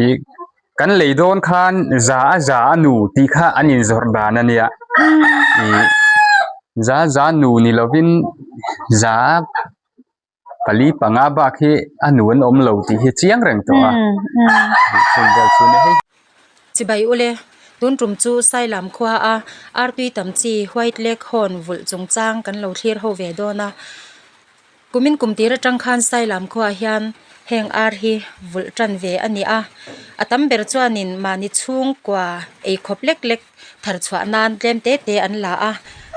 Ih kan lei dawn khan za a za a nu tih kha an inzawrh dan a nia. Ih za a za nu ni lovin za a pali panga bak hi a nu an awm lo tih hi chiang reng tawh a. Chung vel chu nia hei. Chibai ule, tun tum chu Sailam khua a artui tam chi White Leghorn vulh chungchang kan lo thlir ho ve dawn a. Kumin kum tir atang khan Sailam khuaah hian heng ar hi vulh tan ve a ni a, a tam ber chuanin mahni chhungkua eikhawp lek lek thar chhuah nan tlem te te an la a,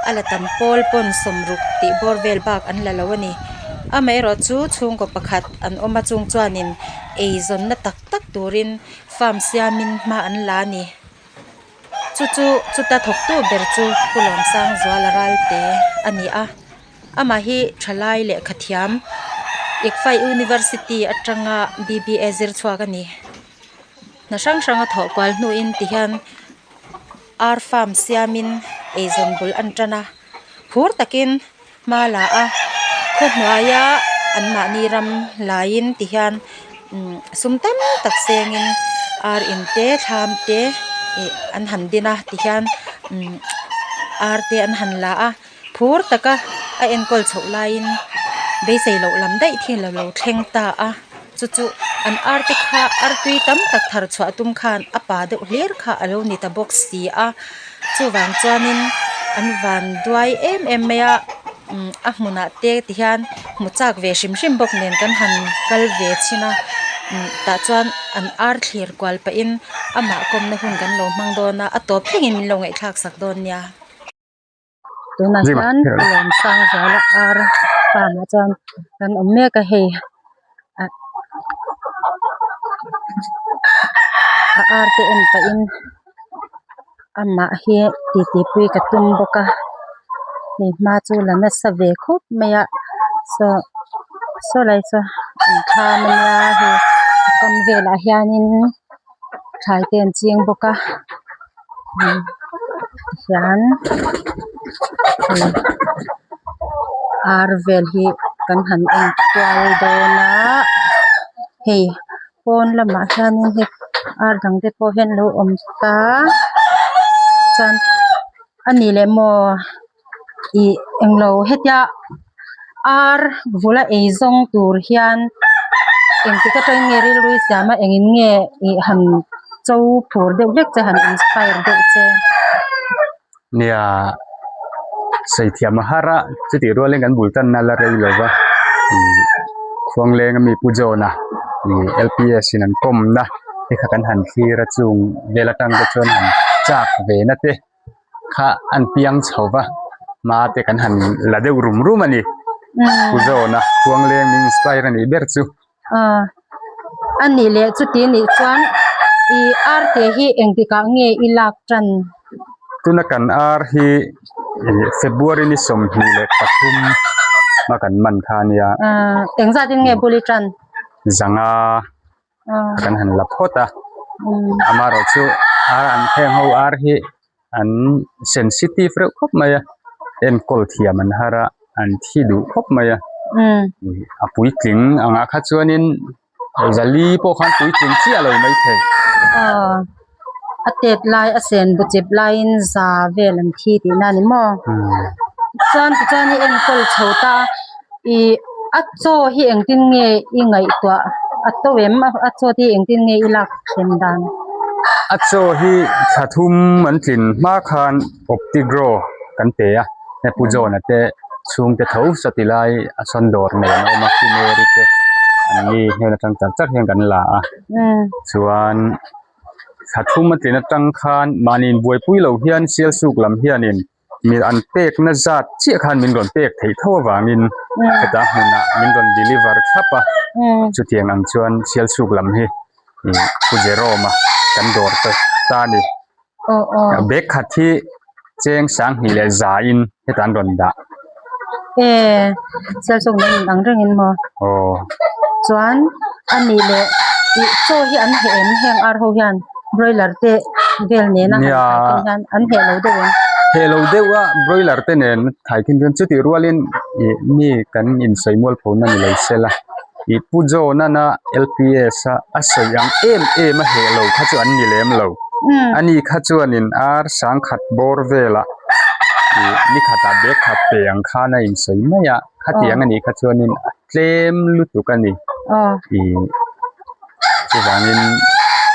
a la tam pawl pawn sawmruk tih bawr vel bak an la lo a ni. Amaherawh chu chhungkaw pakhat an awm a chung chuanin eizawnna tak tak turin farm siamin hma an la a ni. Chu chu chuta thawktu ber chu Pu Lawmsangzuala Ralte a ni a. Amah hi thalai lehkha thiam Ikfai University atanga B_B_A zir chhuak a ni. Hna hrang hrang a thawh kual hnuin tihian ar farm siamin eizawn bul a ni tan a phur takin hma la a khaw hnuaia anmahni ram laiin tihian umm sum tam tak sengin ar in te thlam te ih an han din a tihian umm ar te an han la a. Phur taka a enkawl chhoh laiin beisei loh lam daih thil a lo thleng ta a chu chu an ar te kha artui tam tak thar chhuah tum khan a pa deuh hlir kha a lo ni ta bawk si a chuvang chuanin an van duai em em mai a umm a hmunah te tihian hmu chak ve hrim hrim bawk nen kan han kal ve chhin a umm tah chuan an ar thlir kual pahin amah kawmna hun kan lo hmang dawn a a tawp thlengin min lo ngaihthlak sak dawn nia. Tunah hian Lawmsangzuala ar farm ah chuan kan awm mek a hei ah a ar te en pahin amah hi titi pui ka tum bawk a hei hma chu la nasa ve khawp mai a saw saw lai saw an thlam ania hei a kam velah hianin thlai te an ching bawk a. Hian hei ar vel hi kan han en kual dawn a hei pawn lamah hianin hei ar dang te pawh hian alo awm ta chuan a nih leh maw ih englo hetia ar vula ei zawng tur hian engtik atangin nge rilru i siam a engin nge ih han cho phur deuh hlek che han inspire deuh che. Nia sawi thiam a har a chutih rualin kan bul tanna la rei lo va ih khuangleng ami Pu John-a ih L P S in an kawmna te kha kan han thlir a chung vel atang te chuan han chak ve na te. kha an piang chho va hma te kan han la deuh rum rum a ni pu zawna khuangleng min inspire a nih ber chu. Aw a nih leh chuti nih chuan ih ar te hi engtikah nge i lak tan? Tuna kan ar hi ih February ni 23 a kan man kha a nia. Aw engzat in nge bul i tan? Zanga. kan han la phawt a amaherawh chu ar an heng ho ar hi an sensitive reuh khawp mai a enkawl thiam an har a an thi duh khawp mai a a puitling angah kha chuanin zali pawh khan puitling chiah lo maithei. A tet lai a sen bu chep laiin za vel an thi tihna a ni maw chuan tichuan i enkawl chho ta a ih a chaw hi engtin nge i ngaihtuah a to em a chaw te hi engtin nge i lak thlen dan. A chaw hi thla thum an tlin hma khan optigrow kan pe a he Pu John-a te chhungte tho sawti lai a sawn dawr nen a awm a Pu Mary te an ni hnen atang chak chak hian kan la a chuan. Thla thum a tlin atang khan mahni inbuaipui lo hian Sialsuk lam hianin mi an pekna zat chiah khan min rawn pek theih tho avangin heta hmunah min rawn deliver thlap a, chutiang ang chuan Sialsuk lam hi Pu Jerome-a kan dawr ta ta a ni. Bag khat hi cheng sanghnih leh zain heta an rawn dah. E Sialsuk lam in ang rengin maw? Aw. Chuan a nih leh ih chaw hi an heh em heng ar ho hian broiler te vel nena han thaikhin hian an heh lo deuh em? Heh lo deuh a broiler te nen thaikhin chuan chutih rualin ih mi kan insawi mual pho na ni lo sela. Ih Pu John-an a LPS a a sawi ang em em a heh lo kha chu an ni lem lo. Ani kha chuanin ar sangkhat bawr velah ih ni khatah bag khat pe ang khan a insawi mai a, khatiang a nih kha chuanin a tlem lutuk a ni. Ih chuvangin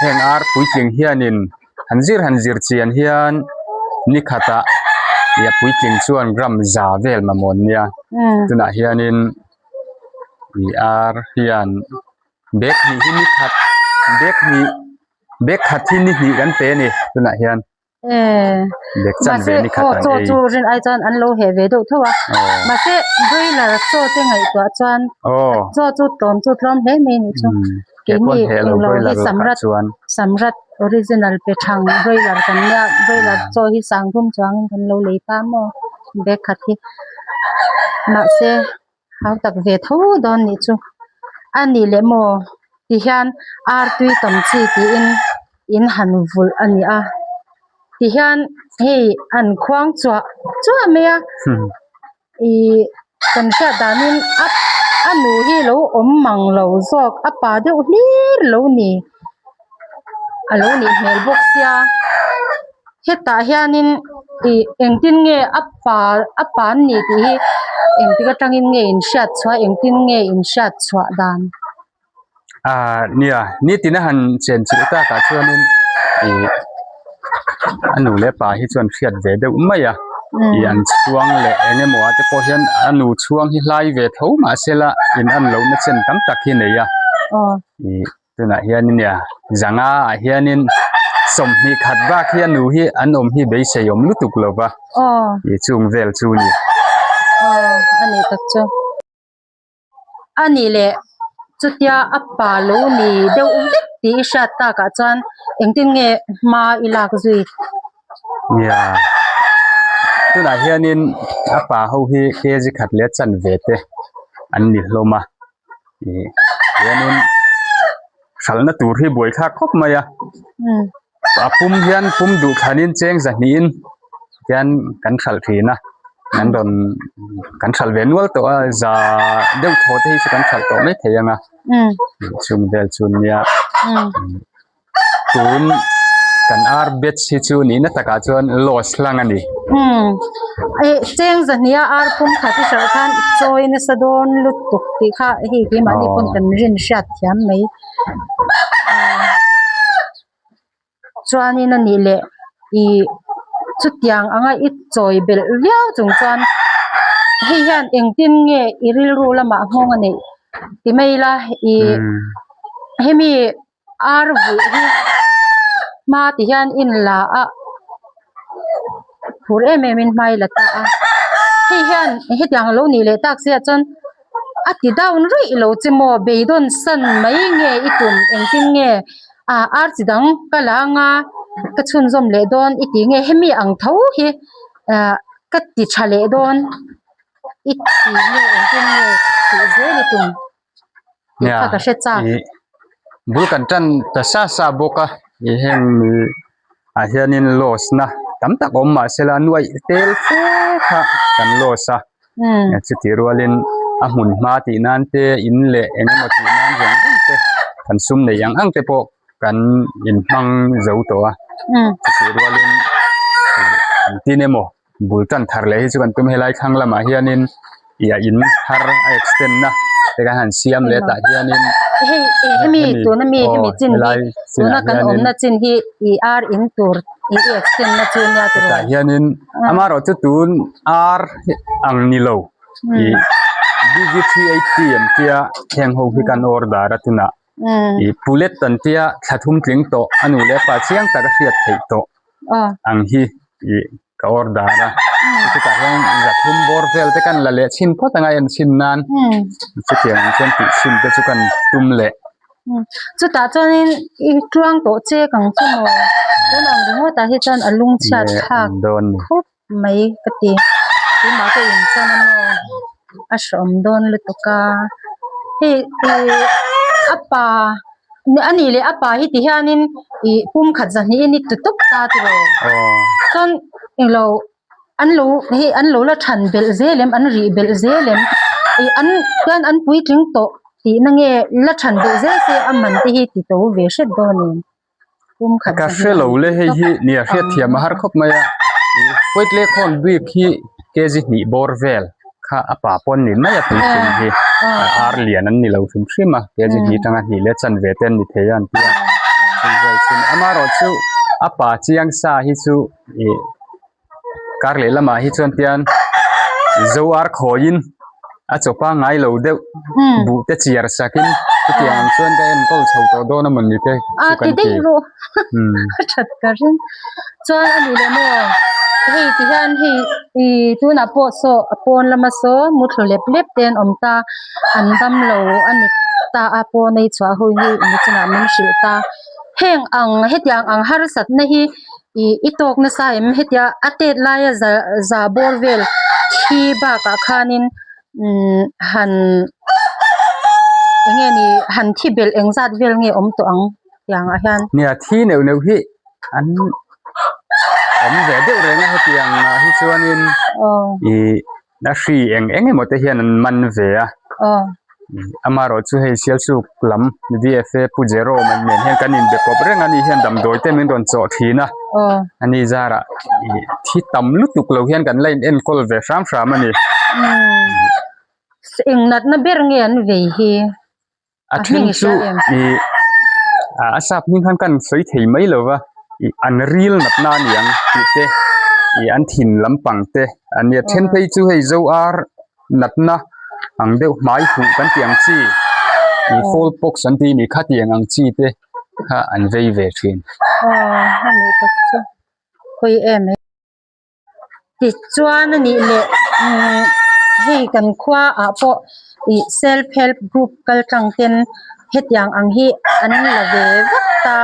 heng ar puitling hianin han zir han zir chian hian ni khatah ih a puitling chuan gram za vel mamawh an nia tunah hianin. Ih ar hian bag hnih hi ni khat bag hnih bag khat hi ni hnih kan pe a ni tunah hian bag chanve ni khat an chaw ei chu rin ai chuan an lo heh ve deuh tho a mahse broiler chaw te ngaihtuah chuan chaw chu tlawm chu tlawm hle mai a nih chu keini englo hi samrat samrat original pe thang broiler kan nia broiler chaw hi sangthum chuangin kan lo lei ta maw bag khat hi mahse hau tak ve tho dawn nih chu a nih leh maw ti hian ar tui tam chi tiin in han vulh a ni a ti hian hei an khuang chuah chuah mai a ihh kan hriat danin a a nu hi lo awm mang lo zawk a pa deuh hlir lo ni a lo nih hmel bawk sia hetah hianin ih engtin nge a pa a pa an ni tih hi engtik atangin nge in hriat chhuah a engtin nge in hriat chhuah dan. Ah nia nitin a han chen chilh takah chuanin ih a nu leh pa hi chuan hriat ve deuh mai a ih an chhuang leh eng emaw ah te pawh hian a nu chhuang hi hlai ve tho mahsela in an lohna chen tam tak hi a nei a ih tunah hianin nia zanga ah hianin sawmhnih khat bak hi a nu hi an awm hi beisei awm lutuk lo va ih chung vel chu a ni. A nih leh chutia a pa lo ni deuh vek tih i hriat takah chuan engtin nge hma i lak zui? Nia, tunah hianin a pa ho hi kg khat leh chanve te an ni hlawm a ih hianin hralhna tur hi buaithlak khawp mai a a pum hian pum duh thlanin cheng zahnihin hian kan hralh thin a kan rawn kan hralh ve nual tawh a za deuh thaw te hi chu kan hralh tawh mai thei ang a chung vel chu nia tun kan ar batch hi chu nihna takah chuan loss hlang a ni. Eh cheng zahnia ar pum khat i hralh khan i chawi nasa dawn lutuk tih kha hei keimahni pawn kan rin hriat thiam mai chuanin a nih leh ih chutiang anga i chawi belh viau chung chuan hei hian engtin nge i rilru lamah nghawng a neih ti mai ila ih hemi ar vulh hi hma ti hian in la a phur em em in hma i la ta a hei hian hetiang alo nih leh tak siah chuan a ti down ruih lo che maw beidawn san mai nge i tum engtin nge ah ar chi dang ka la anga ka chhunzawm leh dawn i tih nge hemi ang tho hi ah ka ti tha leh dawn i tih nge engtin nge tih zel i tum. Nia ih bul kan tan ta sa sa bawk a ih heng ah hianin loss na tam tak awm mah sela nuaih tel fe kha kan loss a chutih rualin a hmun hma tih nan te in leh eng emaw tih nan zawng zawng te kan sum neih ang ang te pawh kan inhmang zo tawh a chutih rualin ih engtin emaw. Bul tan thar leh hi chu kan tum helai thlang lamah hianin ih a in thar a extend na te kan han siam leh tah hianin hei eh hemi tuna mi hemi chin hi tuna kan awmna chin hi ih ar in tur ih i extend na chu nia tiraw tah hianin amaherawh chu tun ar ang ni lo ih B_V_380 an tia heng ho hi kan order a tunah ih pulet an tia thla thum tling tawh a nu leh a pa chiang tak a hriat theih tawh. ang hi ih ka order a chutah hian zathum bawr vel te kan la leh chhin phawt anga en chhin nan chutiang ang chuan tih chhin te chu kan tum leh. Chutah chuanin i tluang tawh chek ang chu maw tun ang ringawtah hi chuan a lungchhiat thlak khawp mai ka ti tunah ka inchan a maw a hreawm dawn lutuk a hei ih a pa a nih leh a pa hi ti hianin ih pum khat zahnihin i tu tawp ta tiraw chuan englo an lo hei an lo la than belh zel em an rih belh zel em ih an chuan an puitling tawh. Tihna nge la than duh zel se a man te hi ti to ve hret dawn em? Pum khat Ka hre lo le hei hi nia hriat thiam a har khawp mai a white lake horn bik hi kg hnih bawr vel kha a pa pawn ni mai a puitling hi ar lian an ni lo hrim hrim a kg hnih atanga hnih leh chanve te an ni thei a an tia chung vel chhun amaherawh chu a pa chiang sa hi chu ih kar leh lamah hi chuan tian zo ar khawiin a chaw pangngai lo deuh buh te chiar sakin chutiang ang chuan ka enkawl chho tawh dawn a mawni te chu kan ti a that ka ring chuan a nih leh maw hei ti hian hei ih tunah pawh saw a pawn lama saw muthlu lep lep te an awm ta an dam lo a ni ta a pawn a i chhuah ho hi nichinah min hrilh ta heng ang hetiang ang harsatna hi. Ih i tawk nasa em hetia a tet laia za za bawr vel thi bakah khanin umm han eng nge ni han thi belh eng zat vel nge awm tawh ang tiang ah hian. Nia thi neuh neuh hi an awm ve deuh reng a hetiang ah hi chuanin ih A hri eng eng emaw te hian an man ve a amaherawh chu hei Sialsuk lam VFA Pu Jerome an nen hian kan inbe kawp reng a ni hian damdawi te min rawn chawh thin a ani zarah ih thi tam lutuk lo hian kan la in enkawl ve hram hram a ni. Eng natna ber nge an vei hi? A then chu ih a sap hming khan kan sawi thei mai lo va ih an ril natna a ni ang tih te ih an thin lampang te a nia then phei chu hei zo ar natna ang deuh hmai huh kan tih ang chi ih fall pox an tih a ni khatiang ang chi te kha an vei ve thin. Aw a nih tak chu hawi em mai. Tichuan a nih leh umm hei kan khua ah pawh ih self help group kal tlang ten hetiang ang hi an la ve vak ta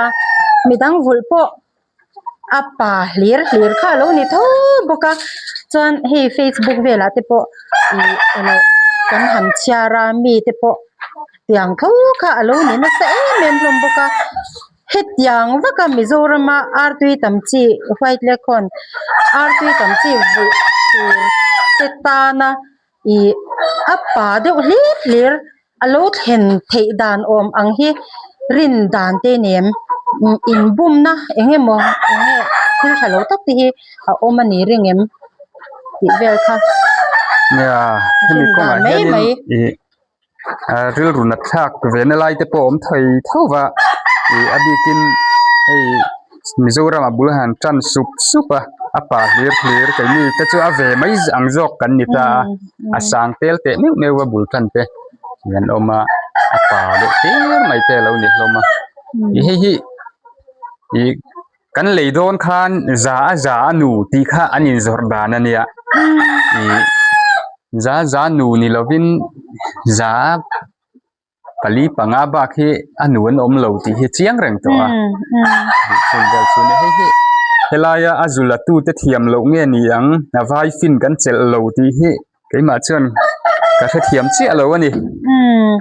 midang vulh pawh a pa hlir hlir kha a lo ni tho bawk a chuan hei facebook velah te pawh ih elo kan han chhiar a mi te pawh tiang tho kha a lo ni nasa em em hlawm bawk a. Hetiang vaka Mizorama artui tam chi white leghorn artui tam chi vulh tur te tana ih a pa deuh hlir hlir a lo thlen theih dan awm ang hi rin dan te nem inbumna eng emaw eng nge thil tha lo tak te hi a awm a ni ring em tih vel kha Nia hemi rin dan kawngah mai hianin mai. ih rilru nat thlak ve na lai te pawh a awm thei tho va ih a bikin hei Mizoram ah bul han tan sup sup a a pa hlir hlir keini te chu a ve mai ang zawk kan ni ta a a sang tel teh meuh meuh a bul tan te an awm a a pa deuh hlir mai te a lo ni hlawm a ih hei hi ih kan lei dawn khan za a za a nu tih kha an inzawrh dan a nia ih za za nu ni lovin za pali panga bak hi a nu an awm lo tih hi chiang reng tawh a chhun vel chu nia hei hi helaia a zu la tute thiam loh nge ni ang a vai fin kan chelh lo tih hi. Keimah chuan ka hrethiam chiah lo a ni. Umm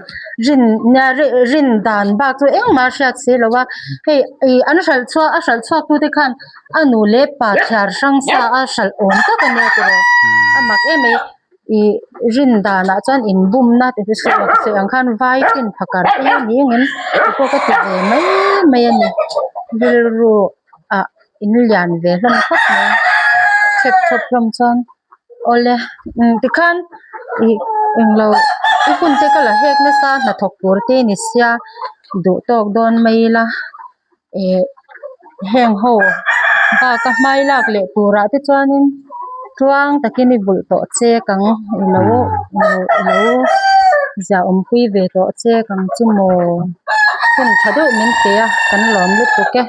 rin nia rin dan bak chu engmah a hriat si lo a, hei ih an hralh chhuak a hralh chhuak tute khan a nu leh pa thiar hrang sa a hralh awm tak a nia tiraw a mak em mai ih rin danah chuan inbumna te chu sawi ang khan vai fin phakar te a ni angem tih pawh ka ti ve mai mai a ni rilru ah in lian ve hlawm khawp mai hrep thawp hlawm chuan. Awle tikhan ih englo i hun te ka la hek nasa hnathawk tur te ni sia duh tawk dawn mai ila ih heng ho bak a hmai lak leh turah te chuanin tluang takin i vulh tawh chek ang ilo ilo ziah awmpui ve tawh chek ang chu maw hun tha deuh min pe a kan lawm lutuk e.